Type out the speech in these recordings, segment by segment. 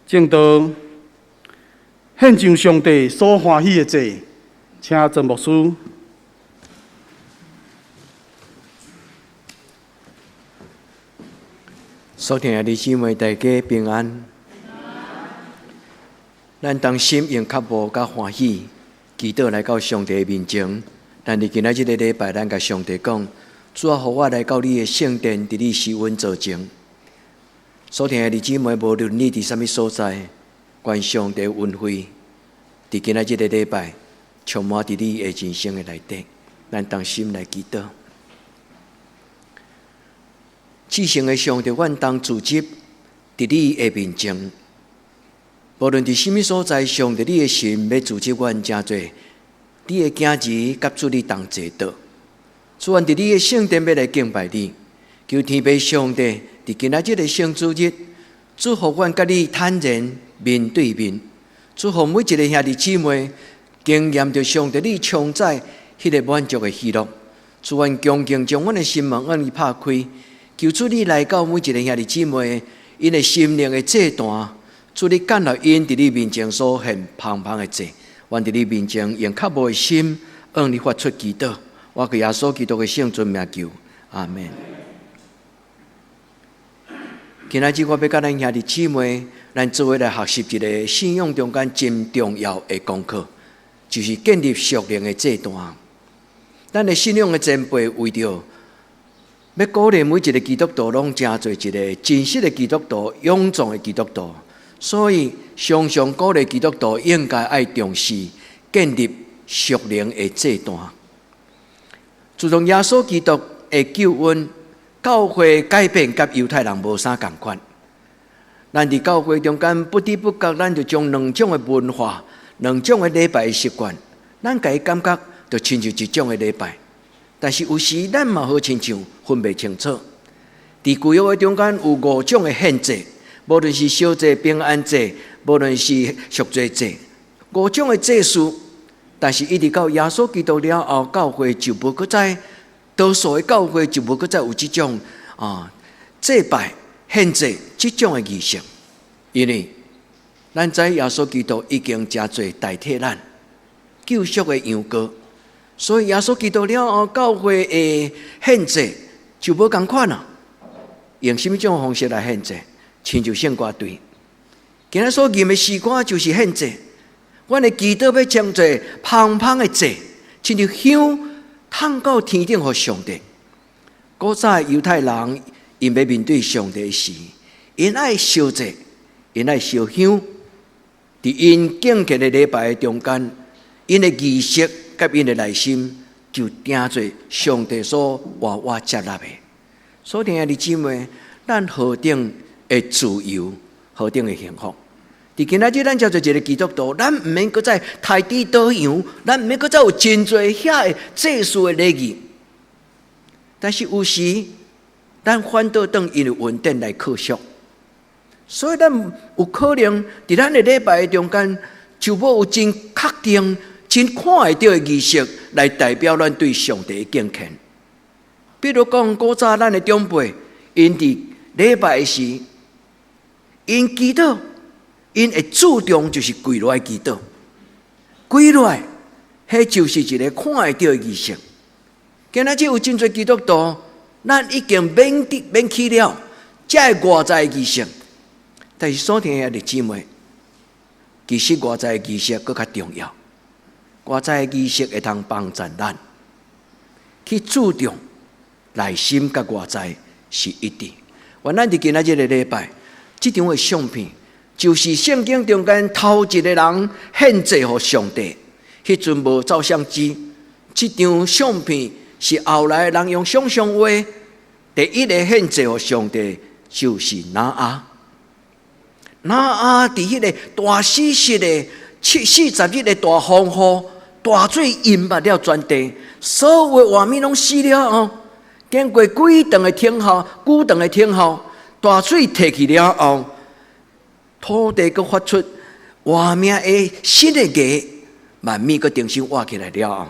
證道，獻上上帝所歡喜的祭，請曾牧師。所聽的弟兄姊妹，大家平安。咱同心用渴慕佮歡喜，祈禱來到上帝面前。咱佇今仔這个禮拜，咱共上帝講：主啊，予我來到你的聖殿，佇你施恩座前。所聽的弟兄姊妹，無論你佇啥物所在，願上帝恩惠，佇今仔這个禮拜，充滿佇你的人生的內底。咱同心來祈禱。至聖的上帝，阮當聚集佇你的面前，無論佇啥物所在，上帝你的神欲組織阮成做你的囝兒，佮主你同齊倒。主，阮佇你的聖殿欲來敬拜你，求天父上帝佇今仔這个聖主日，主予阮佮你坦然面對面，主予每一个兄弟姊妹經驗著上帝你充載彼个滿足的喜樂。主，阮恭敬將阮的心門向你拍開。求主你來到每一个兄弟姊妹，𪜶的心靈的祭壇，主你接納𪜶佇你面前所獻芳芳的祭，阮佇你面前用渴慕的心向你發出祈禱。我奉耶穌基督的聖尊名求，阿們。今仔日我欲佮咱兄弟姊妹，咱做伙來學習一个信仰中間真重要的功課，就是建立屬靈的祭壇。咱的信仰的前輩為著欲鼓勵每一个基督徒，攏成做一个真實的基督徒、勇壯的基督徒，所以常常鼓勵基督徒應該愛重視建立屬靈的祭壇。自從耶穌基督的救恩，教會改變，佮猶太人無啥仝款。咱佇教會中間不知不覺，咱就將兩種的文化、兩種的禮拜習慣，咱共伊感覺就親像一種的禮拜。但是有時咱嘛好親像分袂清楚。佇舊約的中間有五種的獻祭，無論是燒祭、平安祭，無論是贖罪祭，五種的祭司。但是，一直到耶穌基督了後，教會就無閣再，多數的教會就無閣再有這種啊祭拜獻祭這種的儀式，因為咱知耶穌基督已經成做代替咱救贖的羊羔。所以耶穌基督了後，教會的獻祭就無仝款啦。用啥物種方式來獻祭？親像聖歌隊，今仔所吟的詩歌就是獻祭。阮的祈禱欲成做芳芳的祭，親像香燙到天頂予上帝。古早猶太人𪜶欲面對上帝時，𪜶愛燒祭，𪜶愛燒香，佇𪜶敬虔的禮拜中間，𪜶的儀式。佮𪜶的內心就定做上帝所活活接納的。所以，兄弟姊妹，咱何等的自由，何等的幸福！佇今仔日，咱成做一个基督徒，咱毋免閣再刣豬屠羊，咱毋免閣再有真濟遐个祭司的禮儀。但是有時，咱反倒當因為恩典來可惜，所以咱有可能佇咱的禮拜中間，就無有真確定。真看會著的儀式來代表咱對上帝的敬虔。比如講，古早咱的長輩，𪜶佇禮拜時，𪜶祈禱，𪜶會注重就是跪落來祈禱，跪落來，彼就是一个看會著的儀式。今仔日有真濟基督徒，咱已經免得免去了，這个外在的儀式。但是所聽的兄弟姊妹，其實外在的儀式閣較重要。外在的儀式會通幫助咱去注重內心佮外在是一致。原來佇今仔這个禮拜，這張的相片就是聖經中間頭一个人獻祭予上帝。彼陣無照相機，這張相片是後來人用想像畫。第一个獻祭予上帝就是挪亞。挪亞佇彼个大死蝕的七四十日的大風雨。大水淹沒了全地，所有的活物攏死了哦。經過幾頓的等候，幾頓的等候，大水退去了後，土地閣發出活命的新的芽，萬物閣重新活起來了後，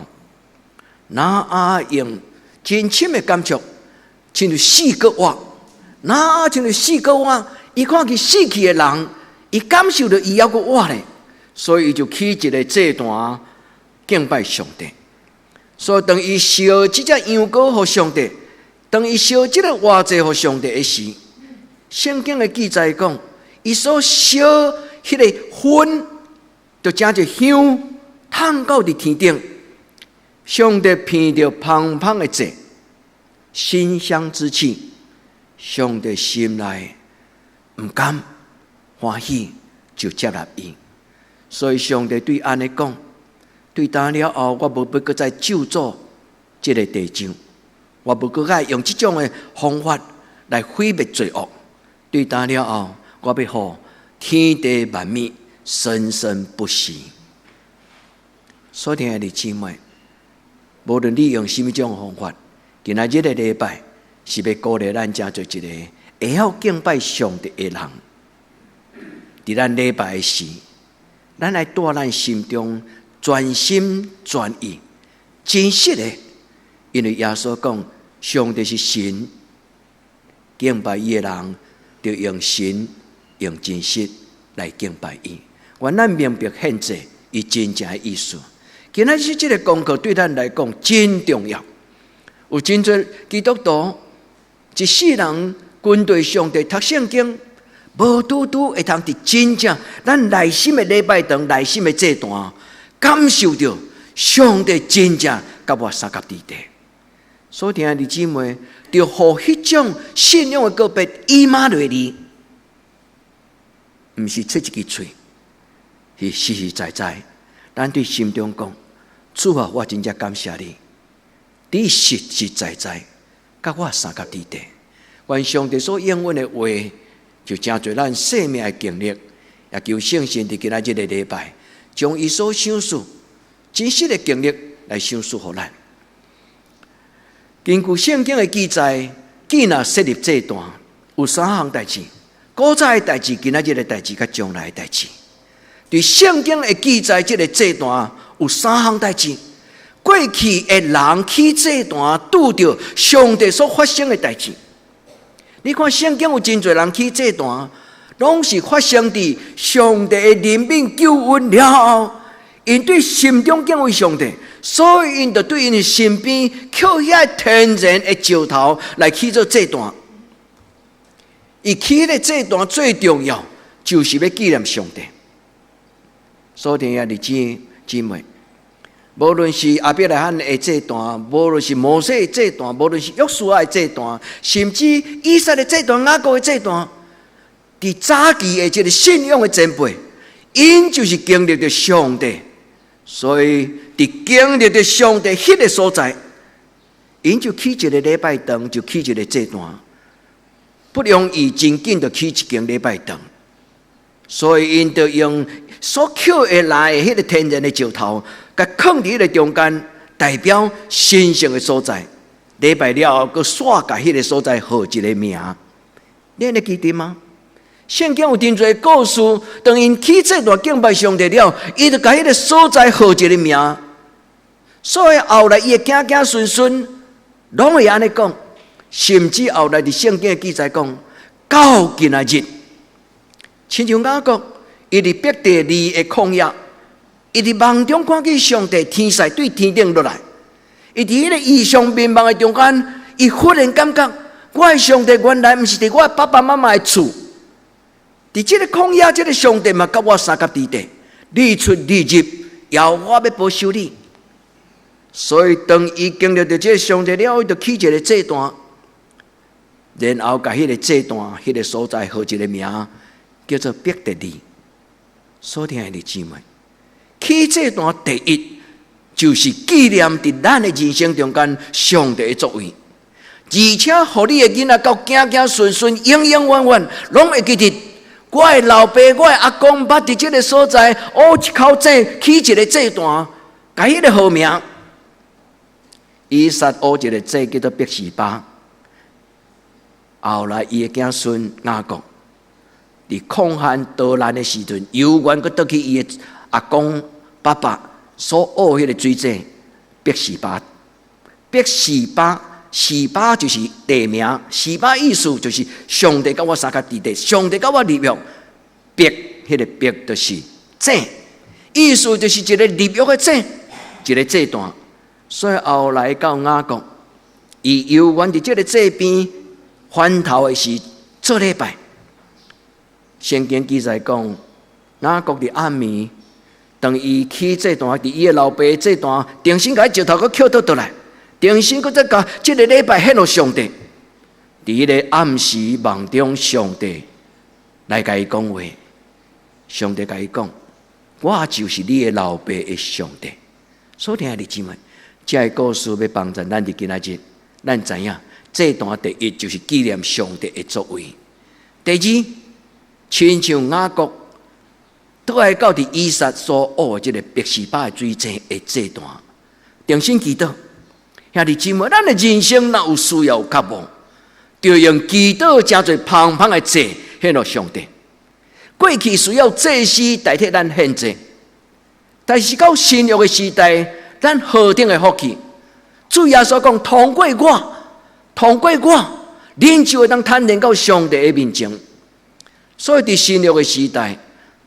挪亞用真深的感觸，親像死閣活，挪亞親像死閣活，伊看見死去的人，伊感受著伊猶閣活咧，所以伊就起一个祭壇敬拜上帝。所以當伊燒這隻羊羔予上帝，當伊燒這个活祭予上帝的時，聖經的記載講，伊所燒彼个薰，就成做香，紕到佇天頂。上帝聞著芳芳的祭，馨香之氣，上帝心內毋甘歡喜，就接納伊。所以上帝對按呢講：對今了後，我無欲閣再咒詛這个地上，我無閣愛用這種的方法來毀滅罪惡。對今了後，我欲予天地萬物生生不息。所親愛的姊妹，無論你用啥物種方法，今仔日的禮拜是欲鼓勵咱成做一个會曉敬拜上帝的人。佇咱禮拜的時，咱愛帶咱心中全心全意、真實的，因為耶穌講，上帝是神，敬拜伊的人，著用神用真實來敬拜伊。願咱明白獻祭伊真正的意思。今仔日這个功課對咱來講真重要。有真濟基督徒一世人跟隨上帝讀聖經，無拄拄會通佇真正咱內心的禮拜堂、內心的祭壇，感受著上帝真正佮我相佮佇底。所以，兄弟姊妹，著予彼種信仰的告別以馬內利，毋是吹一支喙，是實實在在。咱對心中講：主啊，我真正感謝你，你實實在在佮我相佮佇底。願上帝所應允的話，就成做咱生命的經歷，也求聖神佇今仔這个禮拜，將伊所賞賜真實的經歷來賞賜予咱。根據聖經的記載，既若設立祭壇，有三項代誌：古早的代誌、今仔日的代誌、佮將來的代誌。佇聖經的記載，這个祭壇有三項代誌。過去的人起祭壇，拄著上帝所發生的代誌。你看聖經有真濟人起祭壇，攏是發生佇上帝的憐憫救恩了後，𪜶對心中敬畏上帝，所以𪜶就對𪜶的身邊抾遐天然的石頭來起做祭壇。伊起彼个祭壇最重要，就是欲紀念上帝。所以，兄弟姊妹，無論是亞伯拉罕的祭壇，無論是摩西的祭壇，無論是約書亞的祭壇，甚至以撒的祭壇、雅各的祭壇，佇早期的這个信仰的前輩，𪜶就是經歷著上帝，所以佇經歷著上帝彼個所在，𪜶就起一个禮拜堂，就起一个祭壇，不容易真緊就起一間禮拜堂，所以𪜶就用所抾下來的彼个天然的石頭，共囥佇彼个中間，代表神聖的所在。禮拜了後，閣煞共彼个所在號一个名。你會記得嗎？聖經有真濟故事，當𪜶起祭壇敬拜上帝了，伊就共彼个所在號一个名。所以後來伊的囝囝孫孫攏會按呢講，甚至後來佇聖經的記載講，到今仔日，親像雅各，伊佇伯特利的曠野，伊佇夢中看見上帝天使對天頂落來，伊佇彼个異象迷夢的中間，伊忽然感覺，我的上帝原來毋是佇我爸爸媽媽的厝，佇這个曠野，這个上帝嘛佮我相佮佇底，日出日入，耶和華欲保守你。所以當伊經歷著這个上帝了後，伊就起一个祭壇，然後共彼个祭壇、彼个所在號一个名，叫做伯特利。所親愛的姊妹，起祭壇第一就是紀念佇咱的人生中間上帝的作為，而且予你的囡仔佮囝囝孫孫永永遠遠攏會記得，我的老爸、我的阿公捌佇這个所在挖一口井，起一个祭壇，共彼个號名。以撒挖一个井叫做別是巴，後來伊的囝孫雅各佇曠旱逃難的時陣，猶原閣倒去伊的阿公爸爸所挖彼个水井，別是巴。別是巴，是巴就是地名，是巴意思就是上帝佮我相佮佇底，上帝佮我立約，別彼个篦就是井，意思就是一个立約的井，一个祭壇。所以後來到雅各，伊猶原佇這个井邊翻頭的時做禮拜。聖經記載講，雅各佇暗暝，當伊起祭壇，佇伊的老爸祭壇，重新共石頭閣抾倒倒來，重新閣再共這个禮拜獻予上帝。佇彼个暗時夢中，上帝來共伊講話，上帝共伊講：我就是你的老爸的上帝。所以兄弟姊妹，這个故事欲幫助咱佇今仔日，咱知影祭壇第一就是紀念上帝的作為。第二，親像雅各倒來到佇以撒所挖的這个別是巴的水井的祭壇，重新祈禱。兄弟姊妹，咱的人生若有需要有渴望，就用祈禱成做芳芳的祭獻予上帝。過去需要祭司代替咱獻祭，但是到新約的時代，咱何等的福氣！主耶穌講：通過我，通過我，恁就會當坦然到上帝的面前。所以佇新約的時代，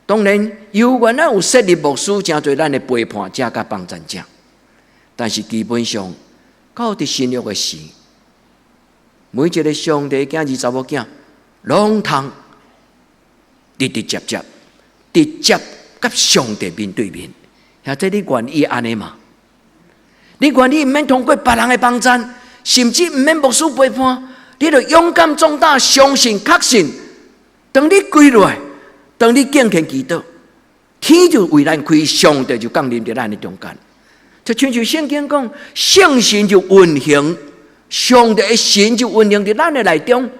當然猶原咱有設立牧師，成做咱的陪伴者佮幫贊者。但是基本上，到佇新約的時，每一个上帝囝兒查某囝，攏通直直接接、直接佮上帝面對面。兄弟，你願意按呢嗎？你願意毋免通過別人的幫贊，甚至毋免牧師陪伴，你就勇敢壯膽，相信確信。當你跪落來，當你敬虔祈禱，天就為咱開，上帝就降臨佇咱的中間。就親像聖經講，聖神就運行，上帝的神就運行佇咱的內中，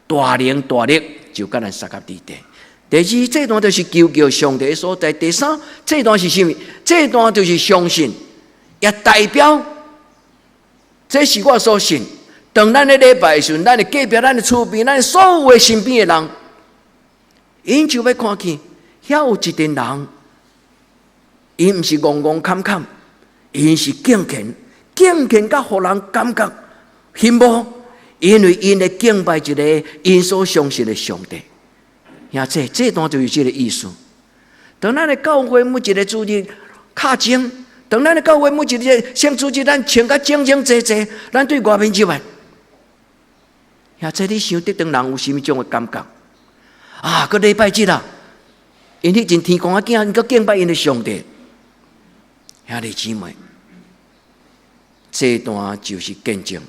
大能大力就佮咱相佮佇底。第二，祭壇就是求告上帝的所在。第三，祭壇是啥物？祭壇就是相信，也代表這是我所信。當咱咧禮拜的時陣，咱的隔壁、咱的厝邊、咱所有的身邊的人，𪜶就欲看見，遐有一群人，𪜶毋是戇戇坎坎，𪜶是敬虔，敬虔甲予人感覺羨慕，因為𪜶咧敬拜一个𪜶所相信的上帝。兄弟，這段就是這个意思。當咱的教會每一个主日敲鐘，當咱的教會每一个聖主日，咱穿甲整整齊齊，咱對外面入來。兄弟，你想得當人有啥物種的感覺？啊，閣禮拜日啊，𪜶彼陣天公仔囝，𪜶閣敬拜𪜶的上帝。兄弟姊妹，這段就是見證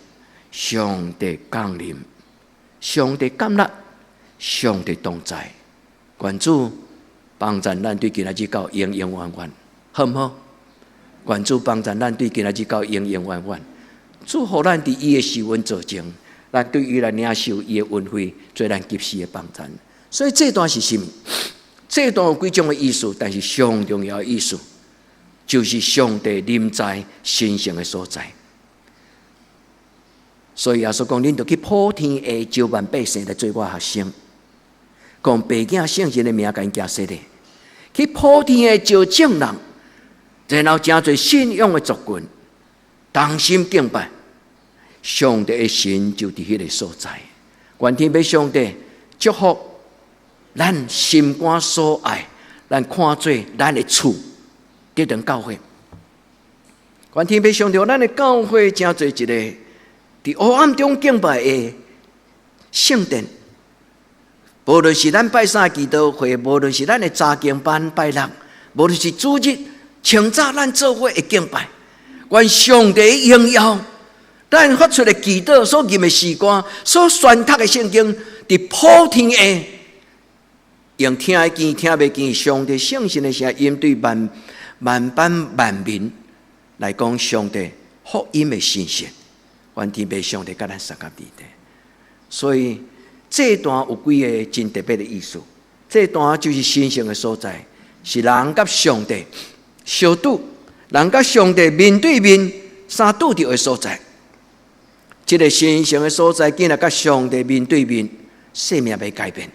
上帝降臨，上帝降臨，上帝同在。願主幫助咱對今仔日到永永遠遠，好毋好？願主幫助咱對今仔日到永永遠遠，祝福咱佇伊的受恩做證，咱對伊來領受伊的恩惠，做咱及時的幫贊。所以這段是啥物？這段有幾種的意思，但是上重要的意思就是上帝臨在神聖的所在。所以耶穌講，恁著去普天下招萬百姓來做我學生，講父子聖神的名共𪜶行洗禮，去普天下招眾人，然後成做信仰的族群，同心敬拜上帝的神，就佇彼个所在。願天父上帝祝福咱心肝所愛，咱看做咱的厝，得當教會。願天父上帝，咱的教會成做一个佇黑暗中敬拜的聖殿。無論是咱拜三祈禱會，無論是咱的查經班拜六，無論是主日清早咱做伙的敬拜，願上帝榮耀，咱發出的祈禱所吟的詩歌，所宣讀的聖經，佇普天下用聽會見、聽袂見上帝聖神的聲音，對萬萬邦萬民來講上帝福音的信息，願天父上帝佮咱相佮佇底。所以這段有幾个真特別的意思。這段就是神聖的所在，是人佮上帝相拄，人佮上帝面對面相拄著的所在。這个神聖的所在，竟然佮上帝面對面，生命欲改變。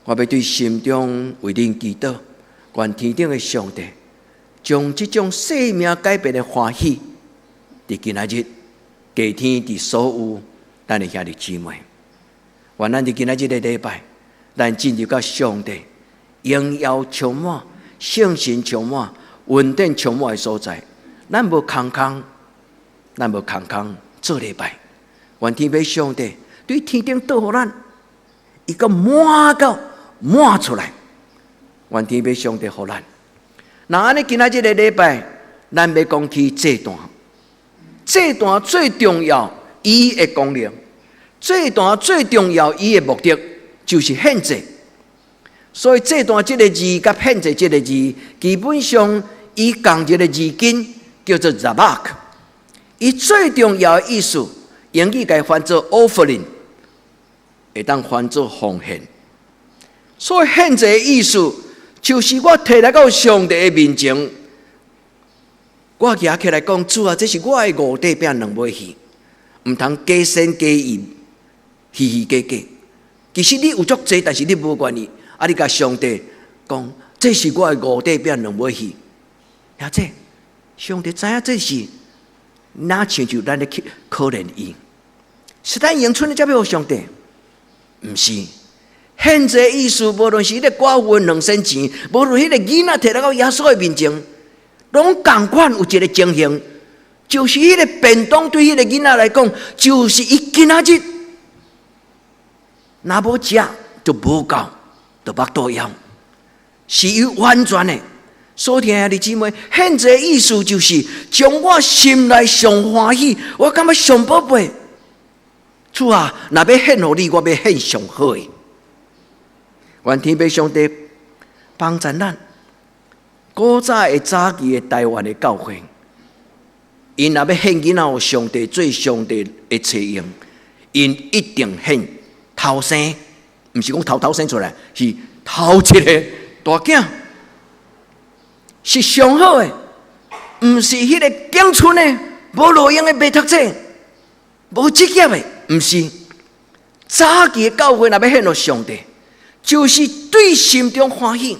我欲對心中為恁祈禱，願天頂的上帝將這種生命改變的歡喜，佇今仔日加添佇所有咱的兄弟姊妹。願咱佇今仔日的禮拜，咱進入到上帝榮耀充滿、聖神充滿、恩典充滿的所在。咱無空空，咱無空空做禮拜。願天父上帝對天頂倒予咱，伊閣滿到滿出來。願天父上帝予咱。那按呢，今仔這个禮拜，咱欲講起祭壇。祭壇最重要，伊的功能；祭壇最重要，伊的目的就是獻祭。所以祭壇這个字佮獻祭這个字，基本上伊仝一个字根叫做 zabak。伊最重要的意思，英語共翻做 offering，會當翻做奉獻。所以獻祭的意思，就是我提來到上帝的面前，我舉起來講，主啊，這是我的五塊餅兩尾魚，毋通假善假意，虛虛假假。其實你有足濟，但是你無願意。啊，你共上帝講，這是我的五塊餅兩尾魚。兄弟，上帝知影這是，若親像咱咧去可憐伊，是咱用賰的才欲予上帝？毋是。獻祭意思，無論是彼個寡婦2仙錢，無論彼個囡仔提來到耶穌的面前，攏仝款有一个情形，就是彼個便當對彼個囡仔來講，就是伊今仔日若無食就無夠，就腹肚枵，是伊完全的。所以兄弟姊妹，獻祭意思就是將我心內上歡喜，我感覺上寶貝。主啊，若欲獻予你，我欲獻上好的。願天父上帝幫助咱，古早的早期的台灣的教會，𪜶若欲獻囡仔予上帝做上帝的冊用，𪜶一定獻頭生，毋是講頭頭生出來，是頭一个大囝，是上好的，毋是彼个揀賰的、無路用的、袂讀冊、無職業的，毋是。早期的教會若欲獻予上帝，就是對心中歡喜。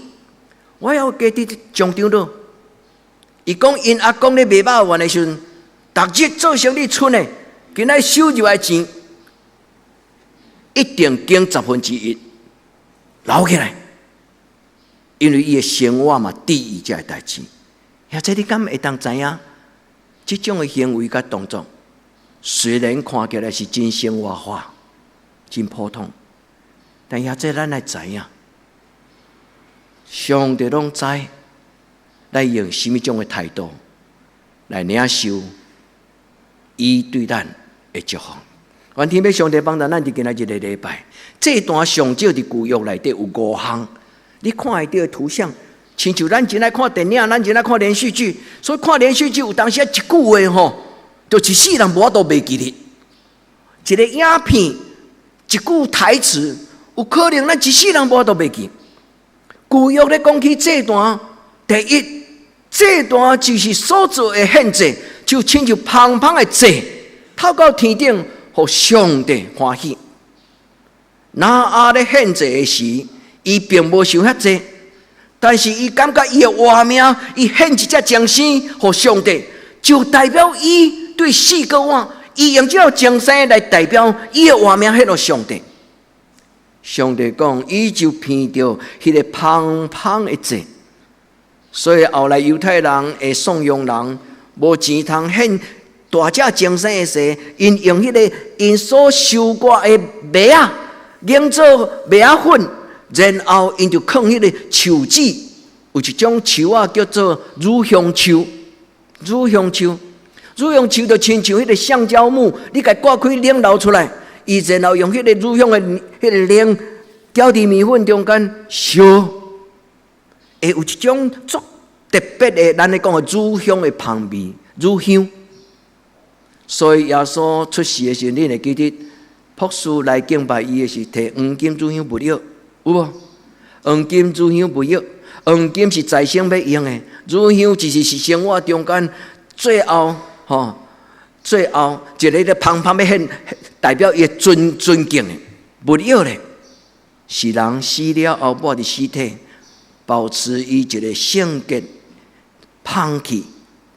我猶記得張長老，伊講𪜶阿公咧賣肉丸的時陣，逐日做生意賰的，今仔收入來錢，一定揀1/10留起來，因為伊的生活嘛，佇伊這个代誌。或者你敢會當知影，這種的行為佮動作，雖然看起來是真生活化、真普通，但也這咱來知影，上帝攏知，咱用啥物種的態度來領受伊對咱的祝福。願天父上帝幫助咱佇今仔日個禮拜，祭壇上少佇舊約內底有五項，你看會著的圖像，親像咱真愛看電影，咱真愛看連續劇，所以看連續劇有當時啊一句話吼，就一世人無法度袂記得。一个影片，一句台詞，有可能咱一世人無法度袂記。舊約咧講起祭壇，第一，祭壇就是所做的獻祭，就親像芳芳的祭，透過天頂，予上帝歡喜。拿亞咧獻祭的時，伊並無想遐濟，但是伊感覺伊的活命，伊獻一隻精生予上帝，就代表伊對四個碗，伊用這個精生來代表伊的活命獻予上帝。上帝講，伊就聞著彼个芳芳的祭，所以後來猶太人的送養人無錢通獻大隻精生的時，𪜶用彼个𪜶所收割的麥仔，研做麥仔粉，然後𪜶就囥彼个樹脂，有一種樹仔叫做乳香樹，乳香樹，乳香樹就親像彼个橡膠木，你共割開冷流出來。伊然後用彼个乳香的彼个冷，攪佇麵粉中間燒，會有一種足特別的，咱咧講的乳香的芳味，乳香。所以耶穌出世的時陣，你會記得，博士來敬拜伊的是提黃金乳香沒藥，有無？黃金乳香沒藥，黃金是財生欲用的，乳香其實是生活中間最後吼。最後一个咧芳芳欲獻，代表伊尊尊敬的沒藥咧，是人死了後抹佇屍體，保持伊一个聖潔、芳氣，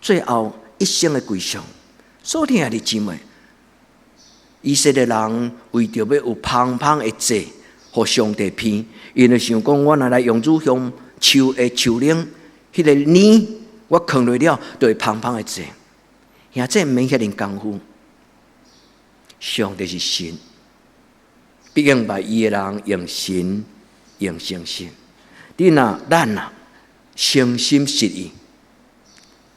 最後一生的歸宿。所以兄弟姊妹，以色列人為著欲有芳芳的祭，予上帝闻，𪜶就想講，我若來用乳香樹的樹奶，彼個奶我囥落了，就會芳芳的濟。兄弟毋免遐爾功夫。上帝是神，必敬拜伊的人用神用誠實。你若咱若誠心實意，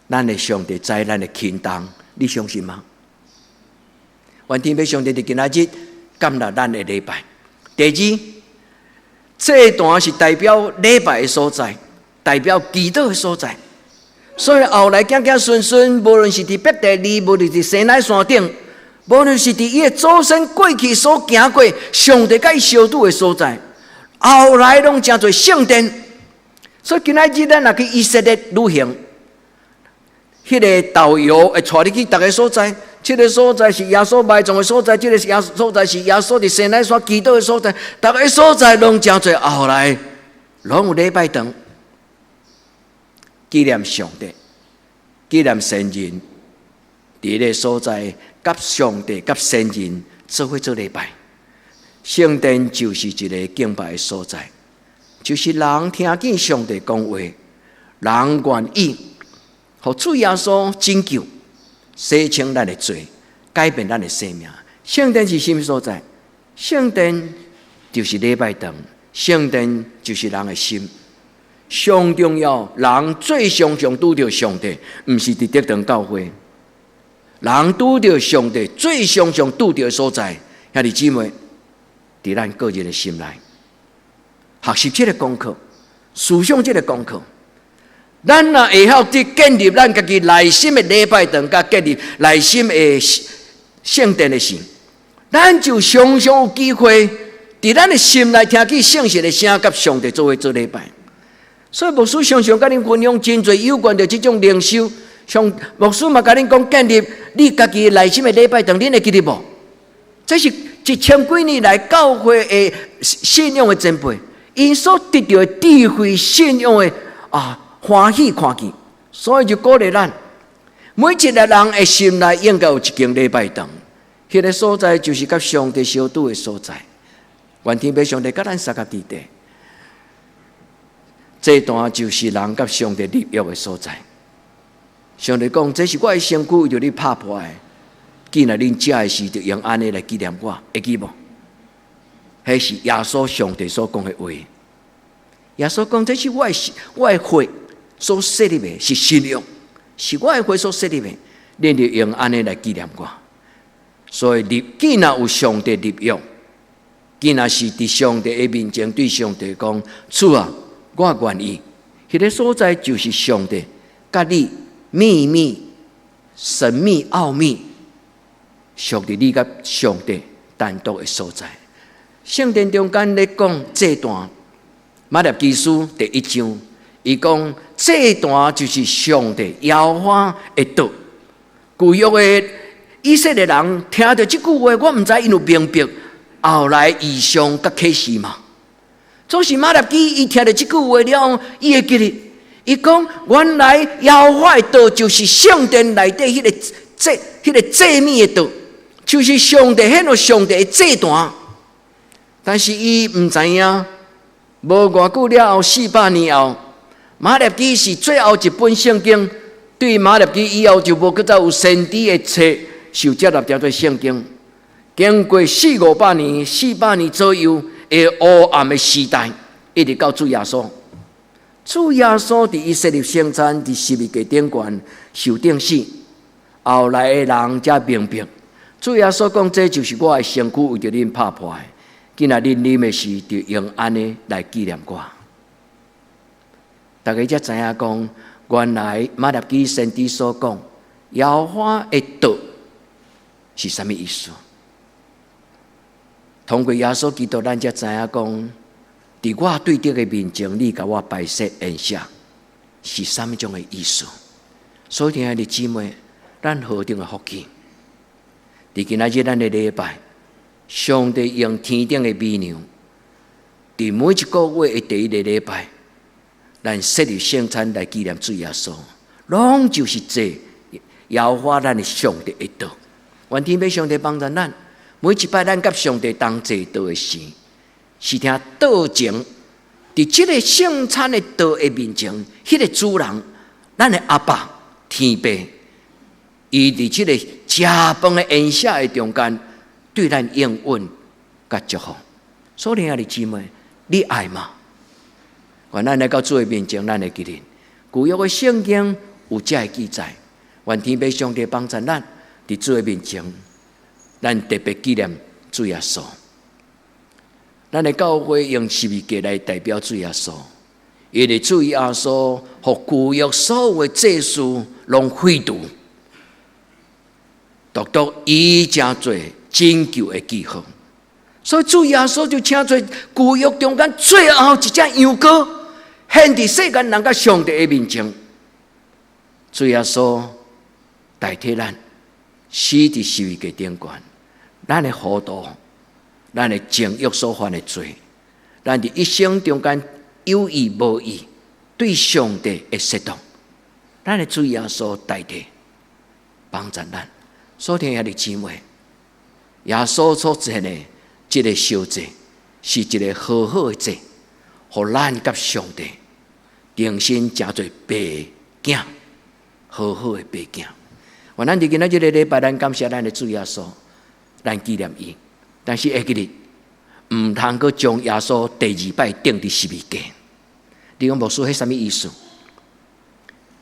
咱的上帝知咱的輕重，你相信嗎？願天父上帝佇今仔日感納咱的禮拜。第二，祭壇是代表禮拜的所在，代表祈禱的所在。所以後來子子孫孫，無論是佇伯特利，無論是西奈山頂，無論是佇伊的祖先過去所行過上帝佮伊相拄的所在，後來攏成做聖殿。所以今仔日咱若去以色列旅行，彼個導遊會帶你去逐个所在。這个所在是耶穌埋葬的所在，這个所在是耶穌佇西奈山祈禱的所在。逐个所在攏成做後來攏有禮拜堂，紀念上帝，紀念先人，佇彼个所在，佮上帝、佮先人做伙做禮拜。聖殿就是一个敬拜的所在，就是人聽見上帝講話，人願意予主耶穌拯救，洗清咱的罪，改變咱的生命。聖殿是啥物所在？聖殿就是禮拜堂，聖殿就是人的心。上重要，人最常常拄著上帝，毋是佇德堂教會。人拄著上帝最常常拄著的所在，兄弟姊妹，佇咱個人的心內，學習這个功課，思想這个功課。咱若會曉去建立咱家己內心的禮拜堂，佮建立內心的聖殿的時，咱就常常有機會，佇咱的心內聽見聖神的聲，佮上帝做伙做禮拜。所以牧師常常佮恁分享真濟有關著這種靈修，像牧師嘛共恁講建立你家己內心的禮拜堂，恁會記得無？這是一千幾年來教會的信仰的前輩，𪜶所得著的智慧信仰的啊歡喜看見，所以就鼓勵咱每一个人的心內應該有一間禮拜堂，彼个所在就是佮上帝相拄的所在。願天父上帝佮咱相佮佇咧，祭壇就是人佮上帝立約的所在。上帝講：這是我的身軀，為著你拍破的。既然恁食的時，就用按呢來紀念我，會記無？彼是耶穌上帝所講的話。耶穌講：這是我的血所設立的，是新約，是我的血所設立的，恁就用按呢來紀念我。所以立，既然有上帝立約，既然是佇上帝的面前對上帝講：主啊，我願意。彼个所在就是上帝佮你秘密、神秘、奧秘，屬佇你佮上帝單獨的所在。聖殿中間咧講祭壇，馬拉基書第一章，伊講祭壇就是上帝耶和華的道。舊約的以色列人聽著這句話，我毋知𪜶有明白後來異象佮啟示嗎？總是馬拉基伊聽著這句話了，伊會記得，伊講原來耶和華的道就是聖殿內底彼個祭物的道，就是上帝顯露上帝的祭壇。但是伊毋知影，無偌久了後，400年後，馬拉基是最後一本聖經。對馬拉基以後就無閣再有先知的冊受接納成做聖經。經過四五百年、四百年左右的黑暗的時代，一直到主耶穌。主耶穌佇伊設立聖餐，佇十字架頂懸受釘死，後來的人才明白。主耶穌講：這就是我的身軀，為著恁拍破的。今仔恁啉的時，就用按呢來紀念我。大家才知影講，原來馬拉基先知所講，耶和華的道是啥物意思？通過耶穌基督，咱才知影講，佇我對著的面前，你共我擺設筵席，是啥物種的意思？所以，親愛的姊妹，咱何等的福氣！佇今仔日咱的禮拜，上帝用天頂的美糧，佇每一個月的第一个禮拜，咱設立聖餐來紀念主耶穌，攏就是這耶和華咱的上帝的道。願天父上帝幫助咱，每一擺咱佮上帝同齊道的時，是聽道前，佇這个聖餐的桌的面前，彼個主人，咱的阿爸天父，伊佇這个食飯的宴席的中間，對咱應允佮祝福。所以兄弟姊妹，你愛嗎？願咱來到主的面前，咱會記得舊約的聖經有這个記載。願天父上帝幫助咱，佇主的面前，咱特別紀念主耶穌。咱的教會用十字架來代表主耶穌，因為主耶穌予舊約所有的祭司攏廢除，獨獨伊成做拯救的記號。所以主耶穌就成做舊約中間最後一隻羊羔，獻佇世間人佮上帝的面前。主耶穌代替咱死佇十字架頂懸，咱的糊塗，咱的情欲所犯的罪，咱佇一生中間有意無意對上帝的褻瀆，咱的主耶穌代替幫助咱。所以兄弟姊妹，耶穌所獻的這個燒祭是一個和好的祭，予咱佮上帝重新成做爸囝，和好的爸囝。願咱佇今仔這个禮拜，咱感謝咱的主耶穌，咱紀念伊。但是會記得，毋通閣將耶穌第二擺釘佇十字架。你講牧師，彼啥物意思？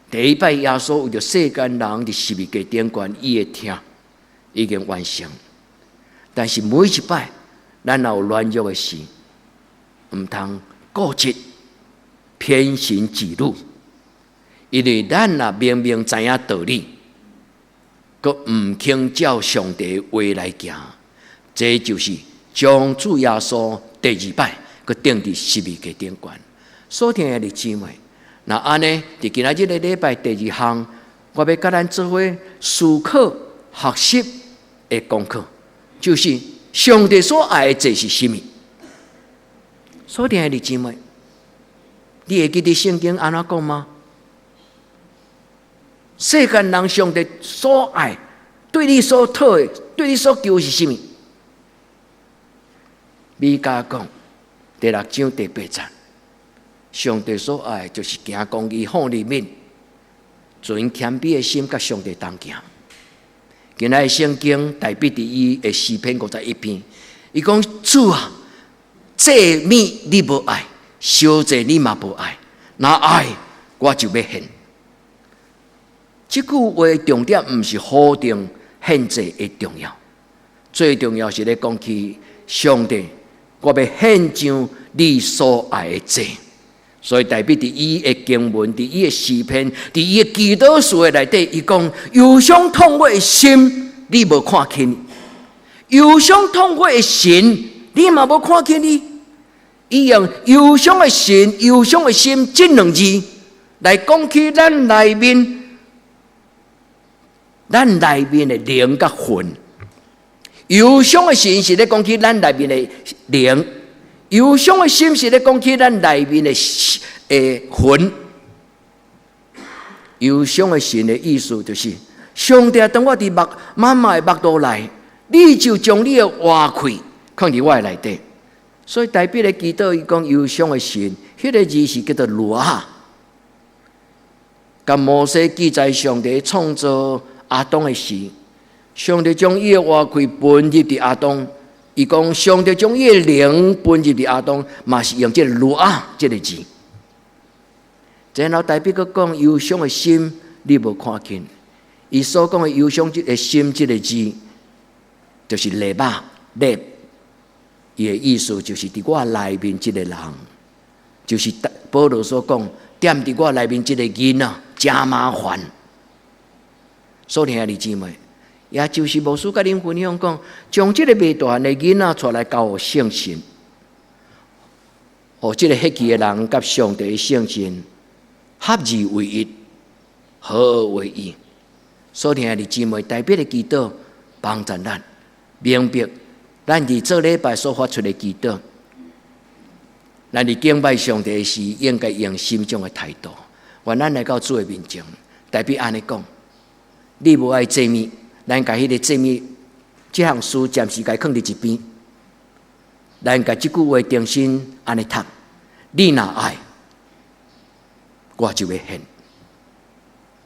第一擺耶穌為著世間人佇十字架頂懸，伊的疼已經完成。但是每一擺，咱若有軟弱的時，毋通固執偏行己路，因為咱若明明知影道理，閣毋肯照上帝話來行，這就是將主耶穌第二擺閣釘佇十字架頂懸。所聽的姊妹，若按呢，佇今仔日个禮拜第二項，我欲佮咱做伙思考學習的功課，就是上帝所愛的祭是啥物？所聽的姊妹，你會記得聖經按怎講嗎？世間人上帝所愛，對你所討的，對你所求是啥物？彌迦講第六章第八節，上帝所愛就是行公義、好憐憫、存謙卑的心，佮上帝同行。今仔聖經大衛佇伊的詩篇51篇，伊講主啊，祭物你無愛，燒祭你嘛無愛，若愛我就欲獻。這句話的重點毋是否定獻祭的重要，最重要是咧講起上帝，我欲獻上你所愛的祭。所以大衛佇伊的經文，佇伊的詩篇，佇伊的祈禱書的內底，伊講憂傷痛悔的心，你無看輕；憂傷痛悔的神，你嘛無看輕伊。伊用憂傷的神、憂傷的心這兩字來講起咱內面。咱內面的靈佮魂，憂傷的神是咧講起咱內面的靈，憂傷的心是咧講起咱內面的魂。憂傷的神的意思就是，上帝當我佇腹媽媽的腹肚內，你就將你的活氣囥佇我的內底。所以大衛的祈禱，伊講憂傷的神，彼個字是叫做羅。佮摩西記載上帝創造亞當的時，上帝將伊的活氣噴入佇亞當。伊講上帝將伊的靈噴入佇亞當，嘛是用這個羅啊這個字。然後大衛閣講憂傷的心，你無看輕。伊所講的憂傷這个心這個字，就是肋肉肋。伊的意思就是佇我內面這個人，就是保羅所講，踮佇我內面這個囡仔，誠麻煩。所以兄弟姊妹，也就是牧師佮恁分享講，將這个未大漢的囡仔帶來交予聖神，予這个彼去的人佮上帝的聖神合二為一，合而為一。所以兄弟姊妹，大衛的祈禱幫助咱明白，咱佇做禮拜所發出的祈禱，咱佇敬拜上帝時，應該用什種的態度？願咱來到主的面前，大衛按呢講。你無愛祭物，咱共彼个祭物這項事暫時共囥佇一邊。咱共這句話重新按呢讀。你若愛，我就欲獻。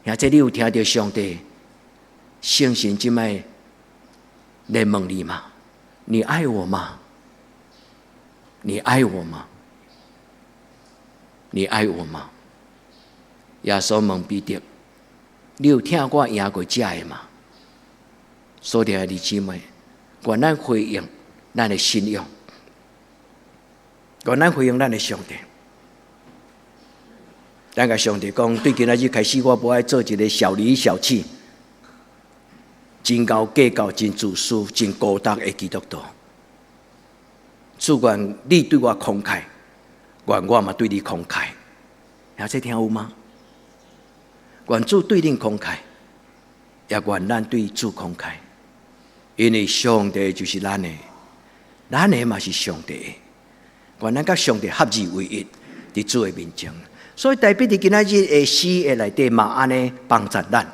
兄弟，你有聽著上帝聖神這擺來問你嗎？你愛我嗎？你愛我嗎？你愛我嗎？耶穌問彼得：你有疼我贏過這个嗎？所以兄弟姊妹，願咱回應咱的信仰，願咱回應咱的上帝。咱共上帝講，對今仔日開始，我無愛做一个小裡小氣、真𠢕計較、真自私、真孤單的基督徒。主，願你對我慷慨，願我嘛對你慷慨。兄弟聽有嗎？願主對恁慷慨，也願咱對主慷慨。因為上帝就是咱的，咱的嘛是上帝的。願咱佮上帝合二為一，佇主的面前。所以大衛佇今仔日的詩的內底嘛按呢幫助咱。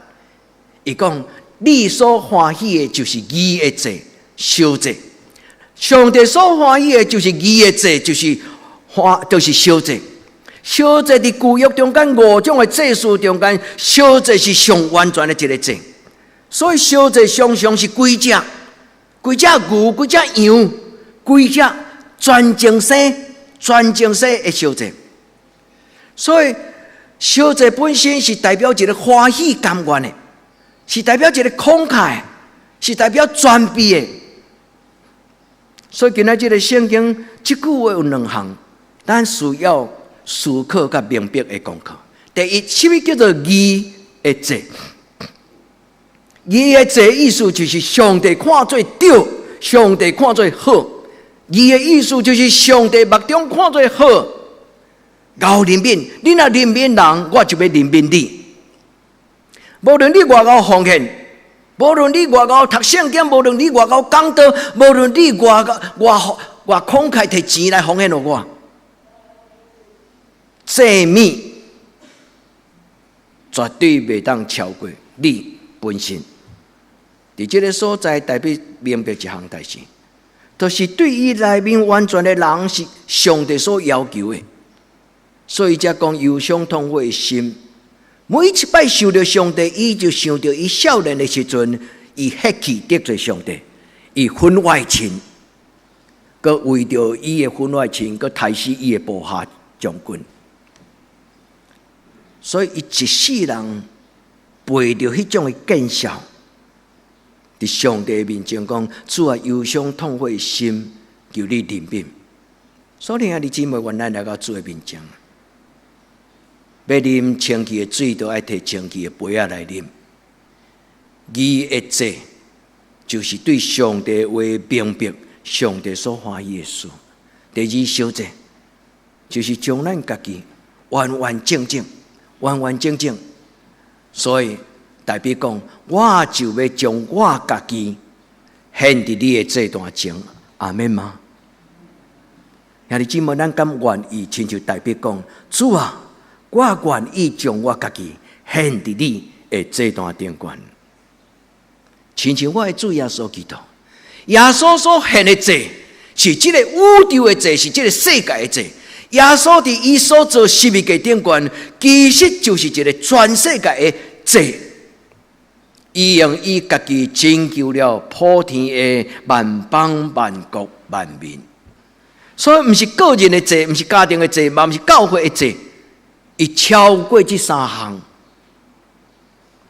伊講：你所歡喜的，就是義的祭、燒祭。上帝所歡喜的，就是義的祭，就是歡，就是燒祭。燒祭佇舊約中間五種的祭司中間，燒祭是上完全的一个祭。所以燒祭常常是規隻、規隻牛、規隻羊、規隻全淨生、全淨生的燒祭。所以燒祭本身是代表一个歡喜甘願的，是代表一个慷慨，是代表全備的。所以今仔這个聖經這句話有兩項，咱需要思考佮明白的功課。第一，啥物叫做義的祭？義的祭意思就是上帝看做對，上帝看做好。義的意思就是上帝目中看做好。𠢕憐憫，你若憐憫人，我就欲憐憫你。無論你偌𠢕奉獻，無論你偌𠢕讀聖經，無論你偌𠢕講道，無論你偌偌偌慷慨提錢來奉獻予我，祭物絕對袂當超過你本身。佇這个所在，代表明白一項代誌，就是對伊內面完全的人是上帝所要求的，所以才講憂傷痛悔的心。每一擺受著上帝，伊就想著伊少年的時陣，伊血氣得罪上帝，伊婚外情，閣為著伊的婚外情，閣刣死伊的部下將軍。所以伊一世人背著彼種的見笑，佇上帝面前講：主啊，憂傷痛悔的心，求你憐憫。所以兄弟姊妹，願咱來到主的面前，欲啉清氣的水，都愛提清氣的杯仔來啉。義的祭，就是對上帝話明白，上帝所歡喜的事。第二燒祭，就是將咱家己完完整整、完完整整。所以代表講，我就欲將我家己獻佇你的祭壇前，阿們嗎？兄弟姊妹，咱敢願意親像大衛講，主啊，我願意將我家己獻佇你的祭壇頂懸。親像我的主耶穌基督，耶穌所獻的祭是這個宇宙的祭，是這個世界的祭。耶穌佇伊所做十字架頂懸，其實就是一個全世界的祭。伊用伊家己拯救了普天的萬邦萬國萬民。所以毋是個人的祭，毋是家庭的祭，嘛毋是教會的祭，伊超過這三項。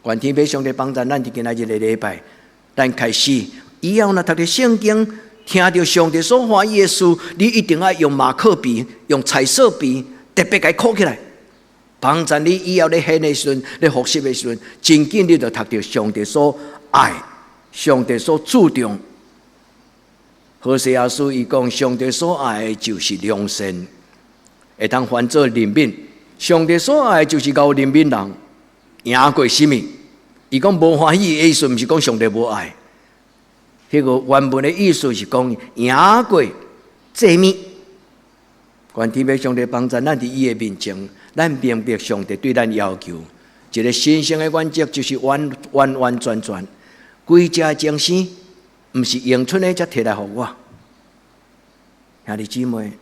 願天父上帝幫助咱，佇今仔日个禮拜，咱開始以後若讀著聖經，聽著上帝所歡喜的事，你一定愛用馬克筆、用彩色筆，特別共伊圈起來，幫助你以後咧獻的時陣、咧復習的時陣，真緊你就讀著上帝所愛、上帝所注重。何西阿書伊講，上帝所愛的就是良善，會當翻做憐憫。上帝所愛的就是𠢕憐憫人，贏過啥物？伊講無歡喜的意思，毋是講上帝無愛。彼個原文的意思是講贏過祭物。願天父上帝幫助咱佇伊的面前，咱明白上帝對咱要求，一個神聖的原則就是完完完全全，規隻精神，毋是用出來才提來予我。兄弟姊妹，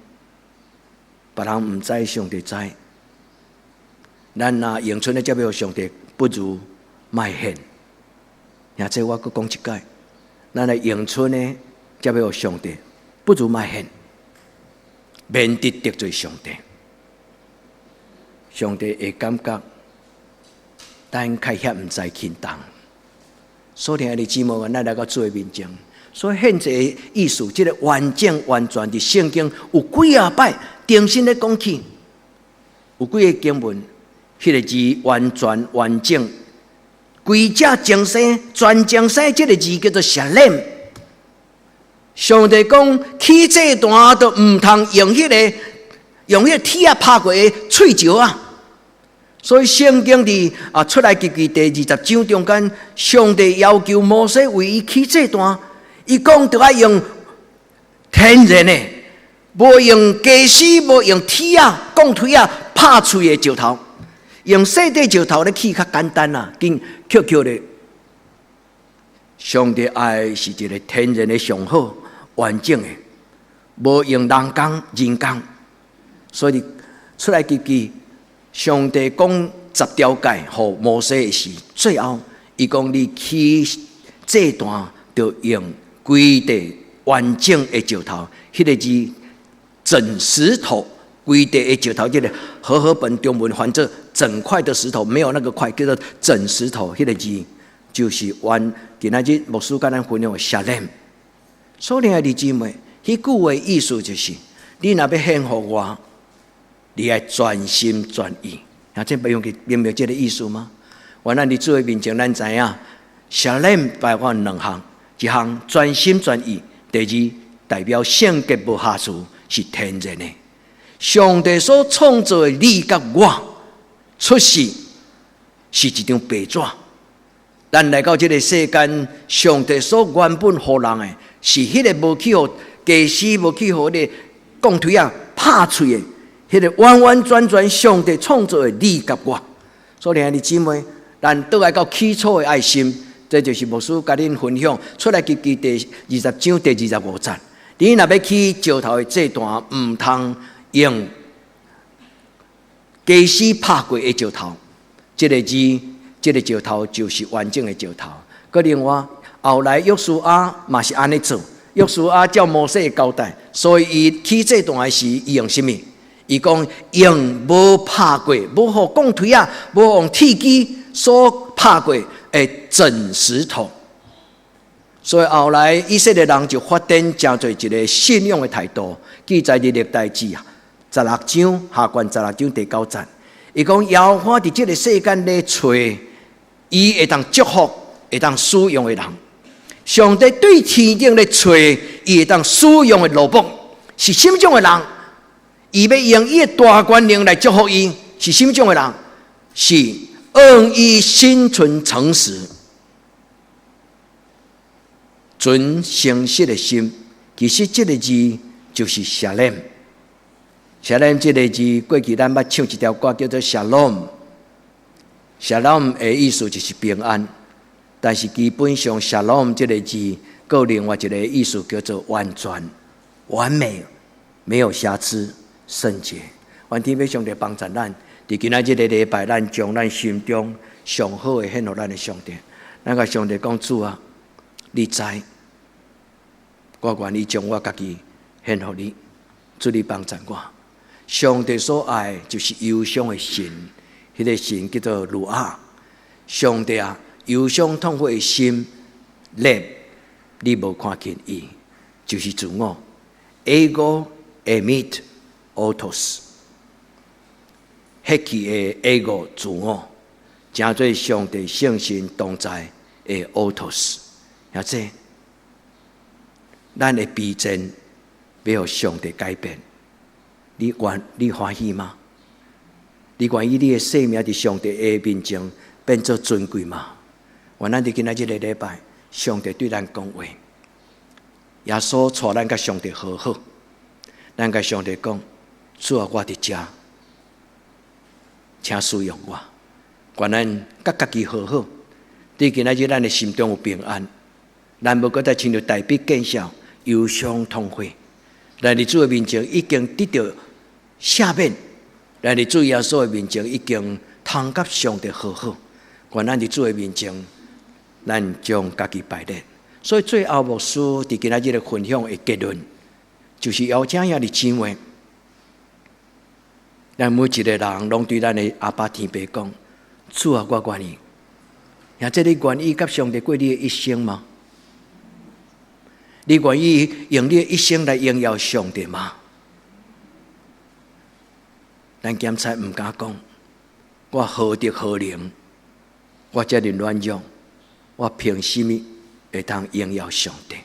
別人毋知，上帝知。咱若詠春的才欲予上帝，不如莫獻。兄這我閣講一擺，咱來詠春的才欲予上帝，不如莫獻，免得得罪上帝。上帝會感覺咱較遐毋知輕重。所以兄弟姊妹，咱來到主的面前。所以獻祭的意思，這个完整完全佇聖經有幾仔擺重新咧講起，有幾个經文，彼个字完全完整，規隻全身全全身，這个字叫做 shalem。上帝講起祭壇都毋通用彼个鐵仔拍過的碎石仔。所以聖經佇出埃及記第二十章中間，上帝要求摩西為伊起祭壇。伊講著愛用天然的，無用家私，無用鐵仔、鋼錘仔拍碎的石頭，用細塊石頭咧起較簡單啦，緊抾抾咧。上帝愛是一个天然的上好完整的，無用人工人工。所以出埃及記，上帝講十條誡予摩西的時，最後伊講你起祭壇著用規塊完整的石頭，彼个字整石頭，規塊的石頭，這个和合本中文翻做整塊的石頭，沒有那個塊，叫做整石頭。彼个字就是原今仔日牧師共咱分享的 shalem。所以兄弟姊妹，彼句話意思就是，你若欲獻予我，你愛全心全意。啊，這不用去明白這个意思嗎？原來佇主的面前，咱知影 shalem 包括兩項。一項全心全意，第二代表聖潔無瑕疵，是天然的。上帝所創造的你佮我，出世是一張白紙。咱來到這个世間，上帝所原本予人的，是彼个無去予家私，無去予彼个鋼錘仔拍碎的，彼个完完全全上帝創造的你佮我。所以兄弟姊妹，咱倒來到起初的愛心。這就是牧師共恁分享出埃及記第二十章第二十五節。你若欲起石頭的祭壇，毋通用家私拍過的石頭。這个字，這个石頭就是完整的石頭。閣另外，後來約書亞嘛是按呢做。約書亞照摩西的交代，所以伊起祭壇的時，伊用啥物？伊講用無拍過、無予鋼錘仔、無用鐵機所拍過的整石頭。所以後來以色列人就發展成做一个信仰的態度。記載佇歷代志十六章下卷十六章第九節，伊講耶和華佇這个世間咧揣伊會當祝福、會當使用的人。上帝對天頂咧揣伊會當使用的奴僕，是啥物種的人？伊欲用伊的大權能來祝福伊，是啥物種的人？是按伊心存誠實、存誠實的心。其實這个字就是 shalem。shalem 這个字，過去咱捌唱一條歌叫做 Shalom。Shalom 的意思就是平安，但是基本上 Shalom 這个字，閣有另外一个意思叫做完全、完美、沒有瑕疵、聖潔。願天父上帝幫助咱，佇今仔這个禮拜，咱將咱心中上好的獻予咱的上帝。咱共上帝講，主啊，你知，我願意將我家己獻予你，主你幫助我。上帝所愛就是憂傷的心，彼个神叫做 ruah。上帝啊，憂傷痛悔的心，咧，你無看輕伊，就是自我。Ego eimi autos，彼個 ego 自我，成做上帝聖神同在的 autos。或者，咱的卑賤欲予上帝改變，你願你歡喜嗎？你願意你的生命佇上帝的面前變做尊貴嗎？願咱佇今仔這个禮拜，上帝對咱講話，耶穌帶咱佮上帝和好，咱共上帝講：主啊，我佇遮，請使用我。願咱佮家己和好，佇今仔日咱的心中有平安，咱無閣再親像大衛見笑憂傷痛悔。咱佇主的面前已經得著赦免，咱佇主耶穌的面前已經通佮上帝和好。願咱佇主的面前，咱將家己擺列。所以最後牧師佇今仔日的分享的結論，就是邀請兄弟姊妹，咱每一個人攏對咱的阿爸天父講：主啊，我願意。兄弟，你願意佮上帝過你的一生嗎？你願意用你的一生來榮耀上帝嗎？咱檢查毋敢講，我何德何能，我遮爾軟弱，我憑啥物會當榮耀上帝？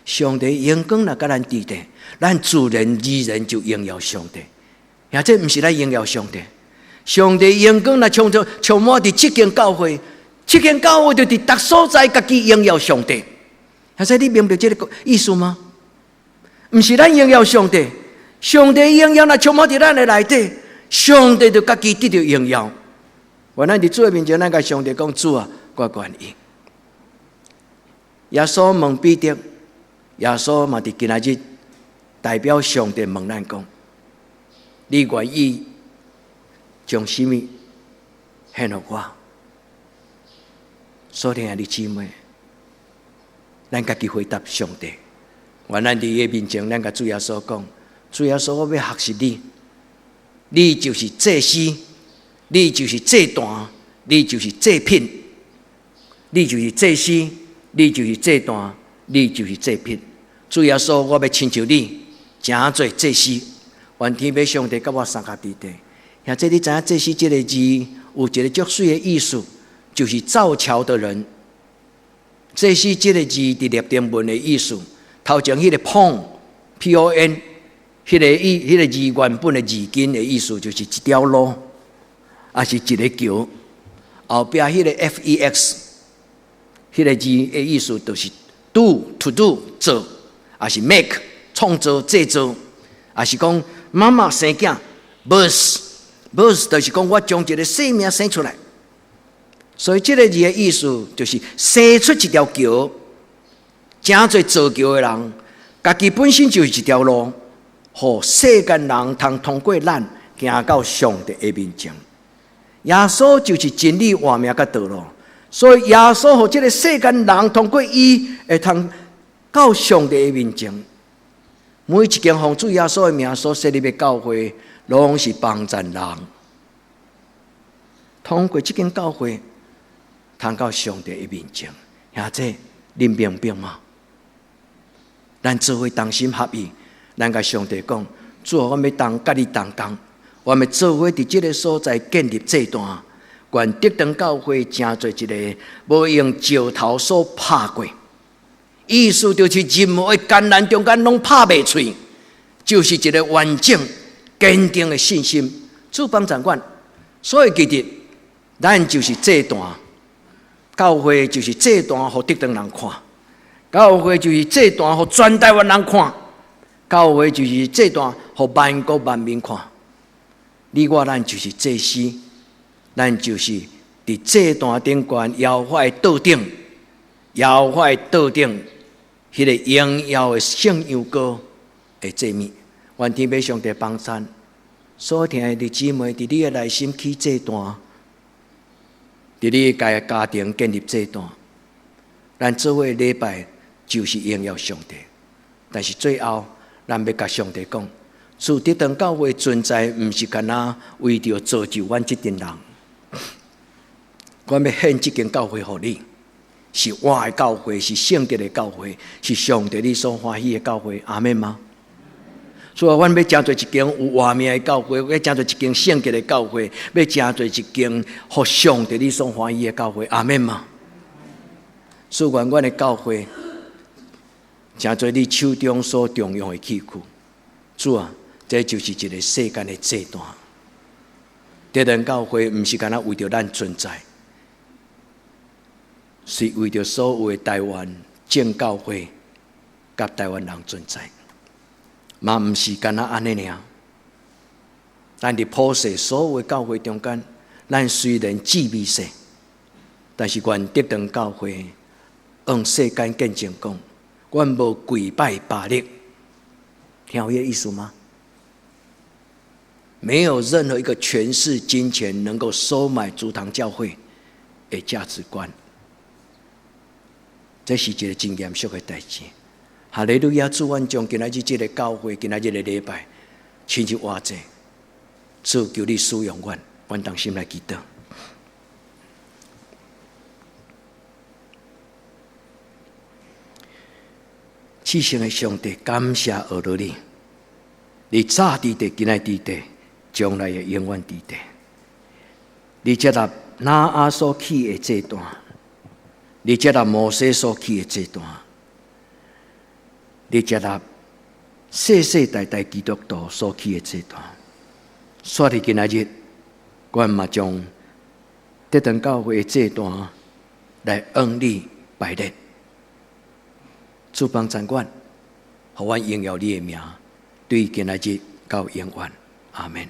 上帝榮光若佮咱佇咧，咱自然而然就榮耀上帝。兄弟，毋是咱榮耀上帝，上帝榮光若充足充滿佇這間教會，這間教會就佇逐所在家己榮耀上帝。兄弟，你明白這個意思嗎？毋是咱榮耀上帝，上帝榮耀若充滿佇咱的內底，上帝就家己得著榮耀。願咱佇主的面前，咱共上帝講：主啊，我願意。耶穌問彼得，耶穌嘛佇今仔日代表上帝問咱講：你願意將啥物獻予我？所疼愛的姊妹，咱家己回答上帝。願咱佇伊面前，咱共主耶穌講：主耶穌，我欲學習你，你就是祭司，你就是祭壇，你就是祭品，你就是祭司，你就是祭壇，你就是祭品。主耶穌，我欲親像你，成做祭司。願天父上帝佮我相佮佇咧。兄弟，你知影祭司這个字有一個足媠的意思，就是造橋的人。祭司這个字佇拉丁文的意思，頭前彼個 pon，P O N，彼個意，彼個字原本的字根的意思就是一條路，抑是一個橋。後壁彼個 F E X，彼個字的意思就是 do to do 做，抑是 make 創造製造，抑是講媽媽生囝 birth birth 就是講我將一個生命生出來。所以這个字的意思就是生出一條橋，成做造橋的人，家己本身就是一條路，予世間人通通過咱行到上帝的面前。耶穌就是真理、活命佮道路，所以耶穌予這个世間人通過伊會通到上帝的面前。每一間奉主耶穌的名所設立的教會，攏是幫贊人通過這間教會，通到上帝的面前。兄弟，恁明白嗎？咱做伙同心合意，咱共上帝講：主啊，阮欲同佮你同工，阮欲做伙佇這个所在建立祭壇，願得堂教會成做一个無用石頭所拍過，意思就是任何的艱難中間攏拍袂碎，就是一个完整堅定的信心。主幫贊阮，所以記得，咱就是祭壇，教會就是祭壇，予得堂人看；教會就是祭壇，予全台灣人看；教會就是祭壇，予萬國萬民看。你我咱就是祭司，咱就是佇祭壇頂懸耶和華的桌頂，耶和華的桌頂，彼个榮耀的聖羊羔的祭物。願天父上帝幫贊，所疼的姊妹，佇你的內心起祭壇，佇你的家庭建立祭壇，咱做伙禮拜就是榮耀上帝。但是最後，咱欲共上帝講，主得堂教會存在，毋是干焦為著造就阮這陣人。阮欲獻這間教會予你，是活的教會，是聖潔的教會，是上帝你所歡喜的教會。阿們嗎？所以，阮欲成做一間有活命的教會，欲成做一間聖潔的教會，欲成做一間予上帝你所歡喜的教會。阿們嗎？主願阮的教會成做你手中所重用的器具。主啊，這就是一个世間的祭壇。得堂教會毋是干焦為著咱存在，是為著所有的台灣正教會佮台灣人存在。嘛毋是干焦按呢爾。咱佇普世所有的教會中間，咱雖然至微細，但是願得堂教會向世間見證講，阮無跪拜巴力，聽有彼个意思嗎？沒有任何一個權勢、金錢能夠收買竹堂教會的價值觀。這是一個真嚴肅的代誌。哈利路亞！主，阮將今仔日這个教會，今仔日的禮拜，親手活祭。主，求你使用阮，阮同心來祈禱。至聖的上帝，感謝阿羅你，你早佇地，今仔佇地，將來會永遠佇地。你接納拿阿所起的祭壇，你接納摩西所起的祭壇，你接納世世代代基督徒所起的祭壇。煞佇今仔日，阮嘛將這堂教會的祭壇來向你擺列。主幫贊阮，予阮榮耀你的名，對今仔日到永遠，阿們。